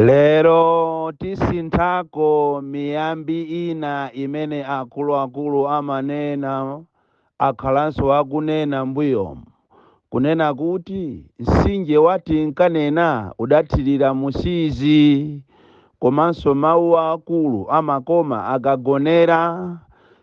Lero tisinthako miyambi ina imene akuluakulu amanena, akhalanso akunena mbuyomu, kunena kuti mtsinje wa Tinkanena udathirira Musizi, komanso mawu aakulu amakoma akagonera.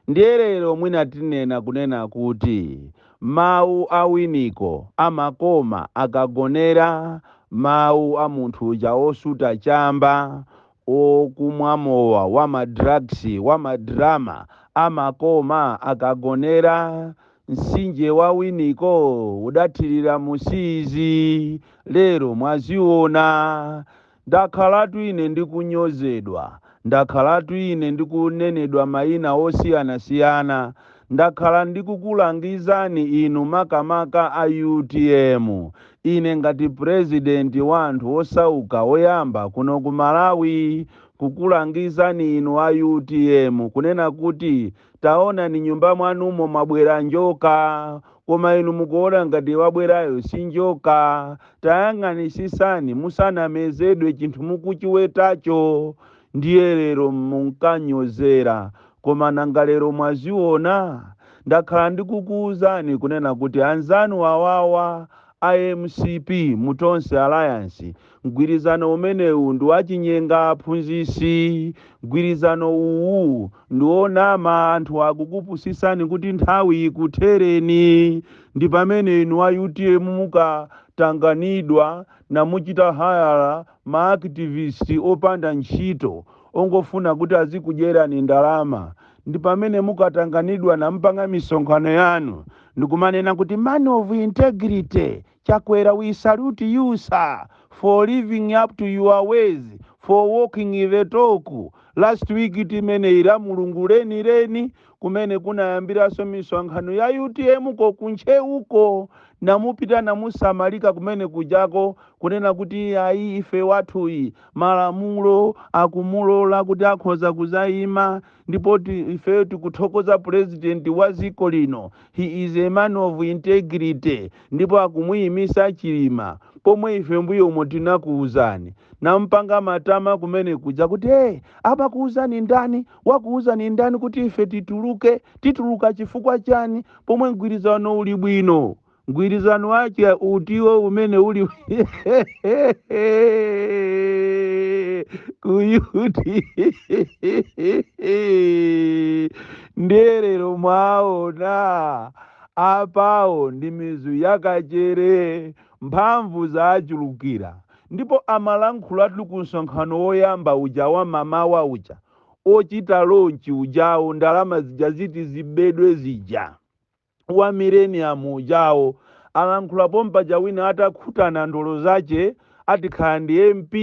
Ndiye lero mwina tinena kunena kuti mawu a Winiko amakoma akagonera, mawu a munthu uja osuta chamba, okumwa mowa wa madrugs, wa madrama, amakoma akagonera. Mtsinje wa Winiko udathirira Musizi, lero mwaziona. Ndakhalatu ine ndikunyozedwa, ndakhalatu ine ndikunenedwa mayina osiyanasiyana. Ndakhala ndikukulangizani inu, makamaka a UTM, ine ngati purezidenti wa anthu osauka oyamba kuno ku Malawi, kukulangizani inu a UTM kunena kuti taonani, nyumba mwanumo mwabwera njoka, koma inu mukuona ngati wabwerayo si njoka. Tayang'anisisani musanamezedwe chinthu mukuchiwetacho. Ndiye lero munkanyozera, koma nanga lero mwaziona? Ndakhala ndikukuwuzani kunena kuti anzanu awawa a MCP mu Tonse Alliance, mgwirizano umenewu ndi wachinyenga, aphunzisi. Mgwirizano uwu ndi wonama. Anthu akukupusisani kuti nthawi ikuthereni. Ndi pamene inu a UTM mukatanganidwa namuchita hire ma activist opanda ntchito, ongofuna kuti azikudyerani ndalama. Ndi pamene mukatanganidwa nampanga misonkhano yanu ndikumanena kuti man of integrity Chakwera, we salute you, sir, for living up to your ways, for walking the talk. Last week timene ila Mulungu leni leni kumene kunayambiranso misonkhano ya UTM ko kuntcheuko, namupita namusamalika kumene kujako kunena kuti ayi, ife wathuyi malamulo akumulola kuti akhoza kuzayima, ndipo ife tikuthokoza president wa dziko lino, he is a man of integrity, ndipo akumuyimisa Chilima. Pomwe ife mbuyomo tinakuwuzani, nampanga matama kumene kuja kuti, hey, apakuwuzani ndani? Wakuwuzani ndani kuti ife tituluke? Tituluka chifukwa chani pomwe mgwirizano uli bwino? Mgwirizano wake utiwo umene uli kuyuti? Ndiye lero mwaona apawo ndi mizu yakachere, mphamvu zachulukira. Ndipo amalankhulatu ku msonkhano woyamba uja wa mamawa uja ochita launch ujawo, ndalama zija ziti zibedwe zija, wa millennium ujawo, alankhula pompaja wina atakhutana ndolo zace, atikhala ndi MP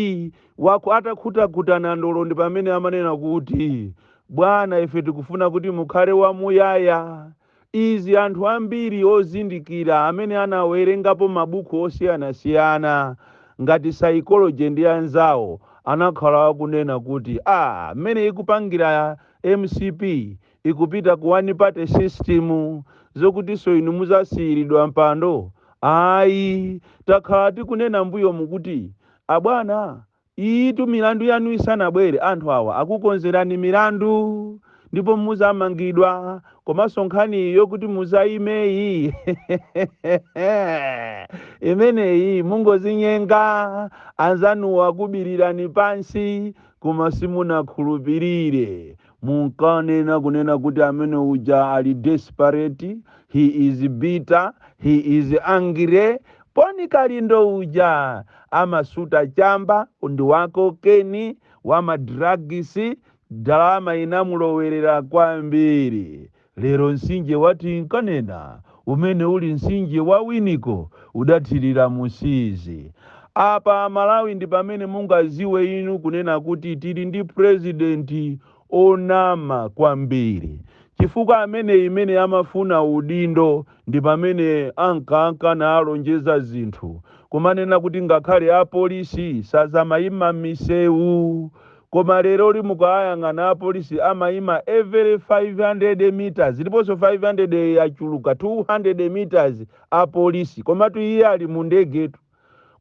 wako, atakhutakutana ndolo, ndi pamene amanena kuti bwana, ife tikufuna kuti mukhale wamuyaya. Izi anthu ambiri ozindikira amene anawerengapo mabuku osiyanasiyana ngati psychology ndi anzawo anakhala akunena kuti ah, mmene ikupangira MCP ikupita ku one party system, zokutinso inu muzasiyiridwa mpando ayi. Takhala tikunena mbuyo mukuti abwana, iyitu milandu yanu isanabwere, anthu awa akukonzerani milandu ndipo muzamangidwa. Komanso nkhani yokuti muzayimeyi imeneyi, mungozinyenga, anzanuwo akubirirani pansi. Koma simunakhulupirire, munkanena kunena kuti amene uja ali desperate, he is bitter, he is angry. Poni Kalindo uja amasuta chamba, ndi wa cocaine, wa madrugs, ndalama inamulowerera kwambiri. Lero mtsinje wati nkanena umene uli mtsinje wa Winiko udathirira Musizi. Apa Malawi ndi pamene mungaziwe inu kunena kuti tili ndi purezidenti onama kwambiri, chifukwa amene imene amafuna udindo ndi pamene ankanka nalonjeza zinthu, kumanena kuti ngakhale apolisi sazamayima m'misewu. Koma lero limukayang'ana, apolisi amayima every 500 meters, ndiponso 500 yachuluka, 200 meters apolisi. Komatu iye ali mu ndegetu.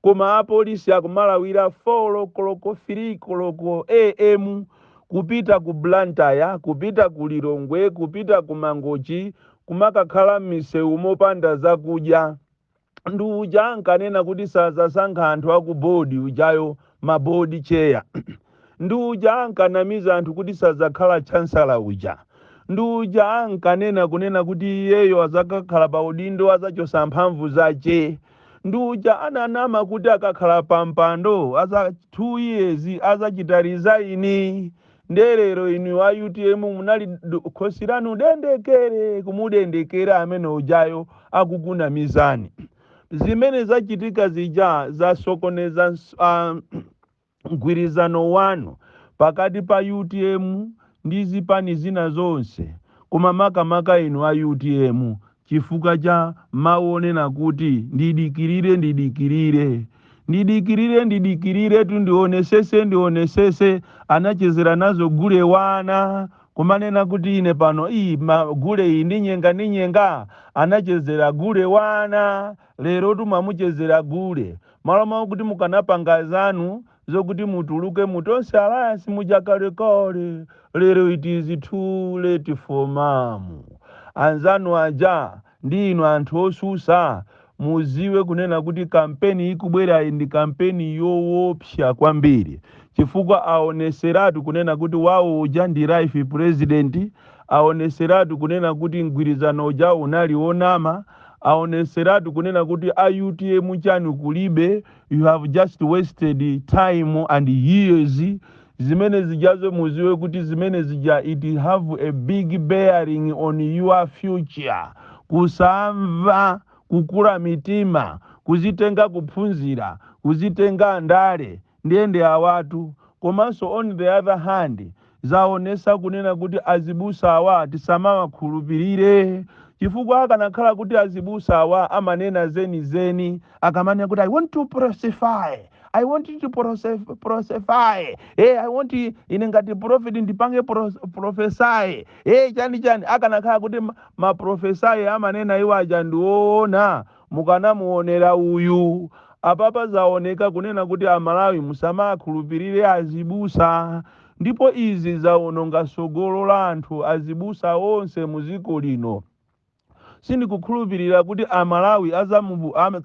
Koma apolisi akumalawira 4 koloko, 3 koloko am, kupita ku Blantyre, kupita ku Lilongwe, kupita ku Mangochi, kumakakhala m'misewu mopanda zakudya. Ndi uja ankanena kuti sazasankha anthu aku board ujayo, ma board chair. Ndi uja ankanamiza anthu kuti sazakhala chancellor uja. Ndi uja ankanena kunena kuti iyeyo azakakhala pa udindo azachosa mphamvu zace. Ndi uja ananama kuti akakhala pa mpando aza 2 years azachita resign. Ndelero inu a UTM munali khosi lanu dendekere kumudendekera amene ujayo akukunamizani. Zimene zachitika zija zasokoneza mgwirizano wanu pakati pa UTM ndi zipani zina zonse, koma makamaka inu a UTM, chifukwa cha mawu onena kuti ndidikirire, ndidikirire, ndidikirire, ndidikirire tu, ndionesese, ndionesese. Anachezera nazo gule wana kumanena kuti ine pano iyi gule iyi ndinyenga, ndinyenga. Anachezera gule wana. Lero tumamuchezera gule malo mawu kuti mukanapanga zanu zokuti mutuluke mu Tonse Alliance mujakalekale. Lero it is too late for mamu anzanu aja ndi inu anthu osusa. Muziwe kunena kuti kampeni ikubwera ndi kampeni yoopsa kwambiri, chifukwa aoneseratu kunena kuti wawo uja ndi life president, aoneseratu kunena kuti mgwirizano uja unali wonama, aoneseratu kunena kuti a UTM chanu kulibe. You have just wasted time and years. Zimene zijazo muziwe kuti zimene zija, it have a big bearing on your future. Kusamva, kukula mitima, kuzitenga kuphunzira, kuzitenga ndale, ndiyende awatu. Komanso on the other hand, zaonesa kunena kuti azibusa awa tisamawakhulupirire, chifukwa akanakhala kuti azibusa awa amanena zenizeni, akamanena kuti "I want to prophesy, I want to prophesy, hey, I want ine ngati prophet ndipange prophesy, hey, chani chani," akanakhala kuti ma prophesy amanena iwo aja ndiwoona, mukanamuonera uyu. Apapa zaoneka kunena kuti Amalawi musamakhulupirire azibusa, ndipo izi zaononga sogolo la anthu azibusa onse muziko lino. Sindikukhulupirira kuti Amalawi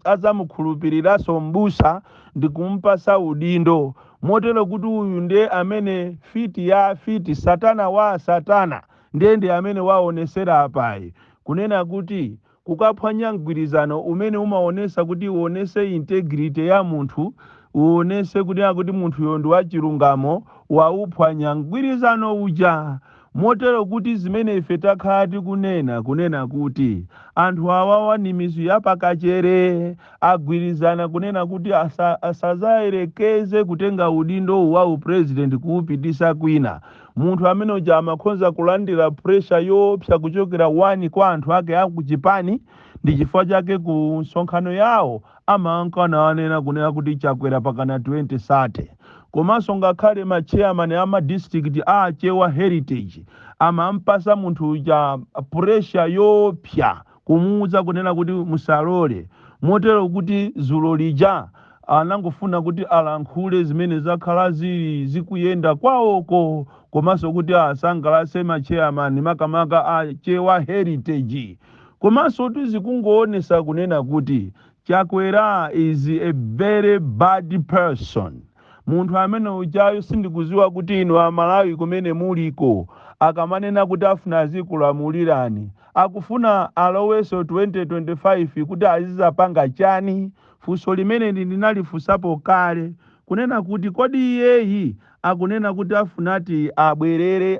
azamukhulupiriranso mbusa ndikumpasa udindo, motero kuti uyu ndiye amene fiti ya fiti, satana wa satana, ndiye ndi amene waonesera apayi kunena kuti kukaphwanya mgwirizano umene umaonesa kuti uonese integrity ya munthu, uonese kunena kuti munthuyo ndi wachilungamo. Wauphwanya mgwirizano uja, motero kuti zimene ife takhala tikunena kunena kuti anthu awawa ni mizu yapakachere, agwirizana kunena kuti asazayerekeze kutenga udindo wa upresident kuwupitisa kwina. Munthu amene uja amakhonza kulandira pressure yoopsa kuchokera wani kwa anthu ake akuchipani. Ndi chifukwa chake ku msonkhano yawo amankana anena kunena kuti Chakwera pakana 20 sate. Komanso ngakhale ma chairman ama district a Chewa Heritage amampasa munthu uja pressure yoopsa kumuwuza kunena kuti musalole, motero kuti zulo lija anangofuna kuti alankhule zimene zakhala zili zikuyenda kwawoko, komanso kuti asangalase ma chairman makamaka a Chewa Heritage. Komanso tizikungoonesa kunena kuti Chakwera is a very bad person. Munthu amene ujayo, sindikuziwa kuti inu Amalawi kumene muliko, akamanena kuti afuna azikulamulirani, akufuna alowenso 2025 kuti azizapanga chani? Funso limene ndinalifunsapo kale kunena kuti kodi iyeyi akunena kuti afunati abwerere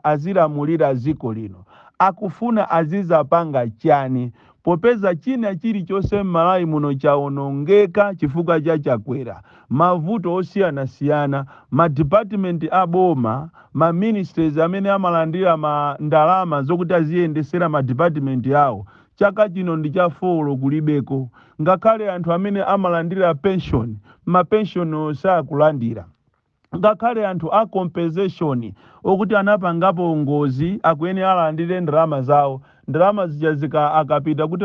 azilamulira dziko lino, akufuna azizapanga chani, popeza china chilichonse m'Malawi muno chawonongeka chifukwa cha Chakwera? Mavuto osiyanasiyana, madipatimenti aboma, ma ministries amene amalandira ma ndalama zokuti aziyendesera madipatimenti awo, chaka chino ndi cha four kulibeko. Ngakhale anthu amene amalandira pension, ma pension sakulandira. Ngakhale anthu a compensation okuti anapangapo ngozi akuyenera alandire ndalama zawo, Ndalama zija zika akapita kuti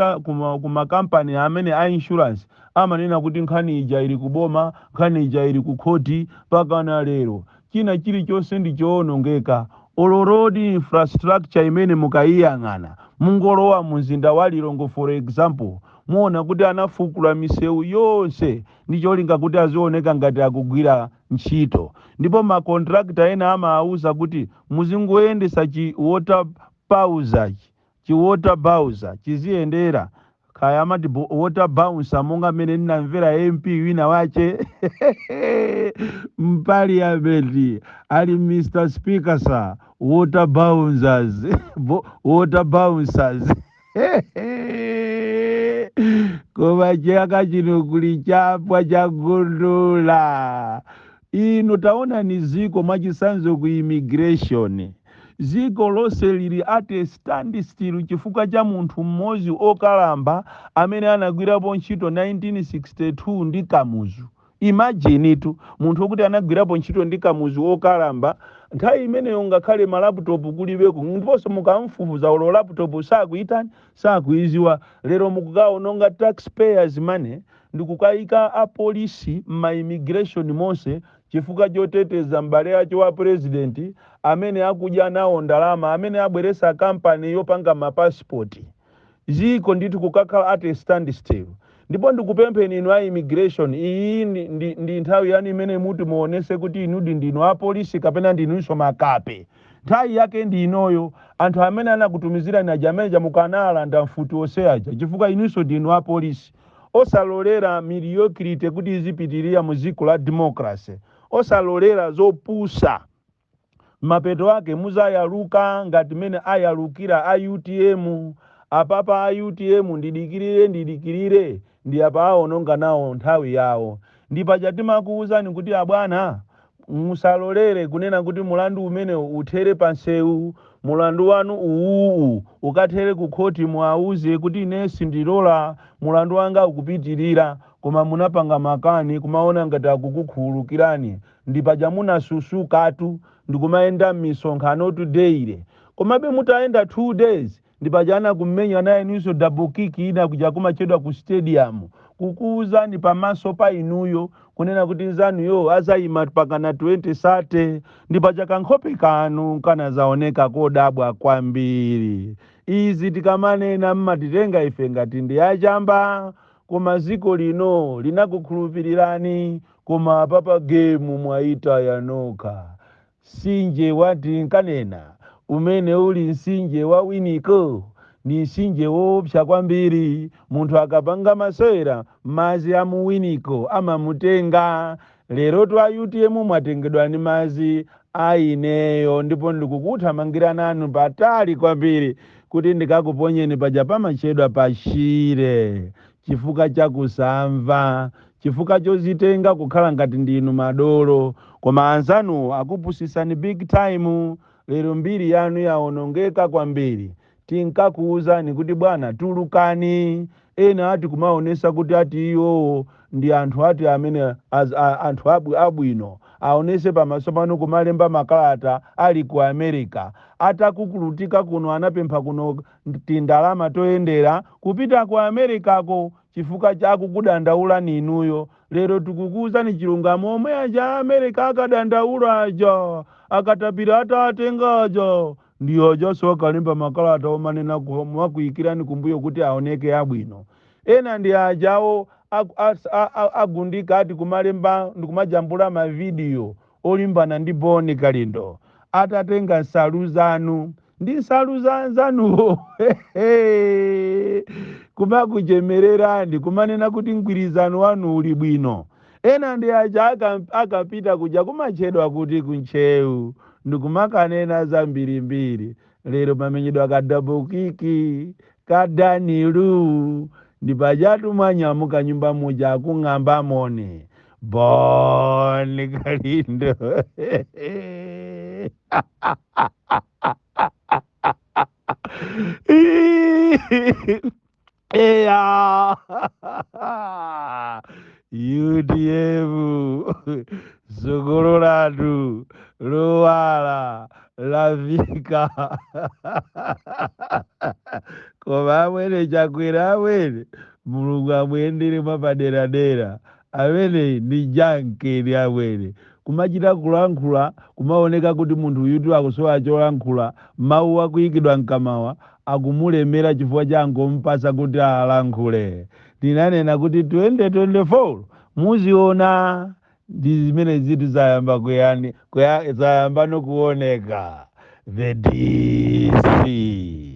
kuma kampani amene a insurance amanena kuti nkhani ija ili kuboma, nkhani ija ili ku khoti. Pakana lero china chilichonse ndi chowonongeka. Olo road infrastructure imene mukayiyang'ana, mungolowa mumzinda wa Lilongwe, for example, muona kuti anafukula misewu yonse ndi cholinga kuti azioneka ngati akugwira ntchito. Ndipo ma contractor ena amawauza kuti muzingoyendesa chi water bowser, chi water bowser chiziyendera, kaya amati water bouncer, monga mmene ndinamvera MP wina wache m'parliament ali, "Mr Speaker sir, water bouncers, water bouncers." Koma chaka chino kuli chapwa chagundula. Inu taona ni ziko, mwachisanzo ku immigration, ziko lonse lili at a standstill chifukwa cha munthu mmodzi okalamba amene anagwirapo ntchito 1962 ndi Kamuzu. Imagine tu, munthu wokuti anagwirapo ntchito ndi Kamuzu, okalamba, nthawi imeneyo ngakhale ma laptop kulibeko, ndiponso mukamfufuza ulo laptop sakuitani, sakuiziwa. Lero mukukaononga taxpayers' money ndikukayika apolisi m'ma immigration monse chifukwa choteteza m'bale acho wa president amene akudya nawo ndalama, amene abweresa kampani yopanga mapasipoti. Ziko ndithu kukakhala at a standstill. Ndipo ndikupempheni inu a immigration, iyi ndi nthawi yanu imene muti muonese kuti inudi ndinu apolisi kapena ndinunso makape. Nthawi yake ndi inoyo. Anthu amene anakutumizirani aja, amene mukanalanda mfuti onse aja, chifukwa inunso ndinu apolisi. Osalolera mediocrity kuti izipitirira mu dziko la democracy, osalolera zopusa. Mapeto ake muzayaluka ngati mene ayalukira a UTM. Apapa a UTM, ndidikirire, ndidikirire, ndi apa aononga nawo nthawi yawo. Ndi paja timakuwuzani kuti abwana, musalolere kunena kuti mulandu umene uthere pansewu, mulandu wanu uwuwu ukathere ku khoti, muwauze kuti ine sindilola, mulandu wanga ukupitirira. Koma munapanga makani kumaona ngati akukukhululukirani. Ndi paja munasusukatu ndikumayenda m'misonkhano today. Komabe mutayenda 2 days, ndi paja anakumenya naye ninso double kick ina kuja kumachedwa ku stadium, kukuwuzani pamaso pa inuyo kunena kuti nzanuyo azayima pakana 20 sate. Ndi paja kankhope kanu kanazaoneka kodabwa kwambiri. Izi tikamanena mmatitenga ife ngati ndi achamba, koma ziko lino linakukhulupirirani. Koma apapa game mwayitaya nokha. Msinje wati nkanena umene uli msinje wa Winiko ni msinje woopsa kwambiri. Munthu akapanga masewera, madzi a mu Winiko amamutenga. Lero twa UTM mwatengedwa ni madzi a ineyo, ndipo ndikukuthamangira nanu patali kwambiri kuti ndikakuponyeni paja pamachedwa pachire, chifukwa chakusamva, chifukwa chozitenga kukhala ngati ndinu madolo, koma anzanu akupusisani big time. Lero mbiri yanu yaonongeka kwambiri. Tinkakuwuzani kuti bwana, tulukani. Ena ati kumaonesa kuti ati iwowo ndi anthu ati amene anthu abwino, aonese pamaso pano kumalemba makalata ali ku America. Atakukulutika kuno, anapempha kuno tindalama toyendera kupita ku Americako chifukwa chakukudandaula ninuyo. Lero tikukuwuzani chilungamo, omwe aja America akadandaula aja, akatapira atatenga aja, ndi ajaso akalemba makalata omanena mwakuyikirani kumbuyo kuti aoneke abwino. Ena ndi ajawo agundika ati kumalemba ndikumajambula mavidiyo olimbana ndi Boni Kalindo, atatenga nsalu zanu ndi nsalu za anzanuwo kumakuchemererani, kumanena kuti mgwirizano wanu uli bwino. Ena ndi aja akapita kuja kumachedwa kuti kunchewu ndikumakanena zambirimbiri. Lero pamenyedwa ka double kick kadanilu, ndi pajatu mwanyamuka nyumba muja akung'amba moni Boni Kalindo. Eya, UTM sukulu latu luwala lafika. Koma amwene, Chakwera amwene, Mulungu amuyendere mwapaderadera. Amene ndi jankeni amwene, kumachita kulankhula kumaoneka kuti munthu uyutu akusowa cholankhula. Mawu akuyikidwa mkamawa akumulemera chifukwa changompasa kuti alankhule. Ndinanena kuti 2024 muziona ndi zimene zitu zayamba kuyani zayamba nokuoneka. The DC.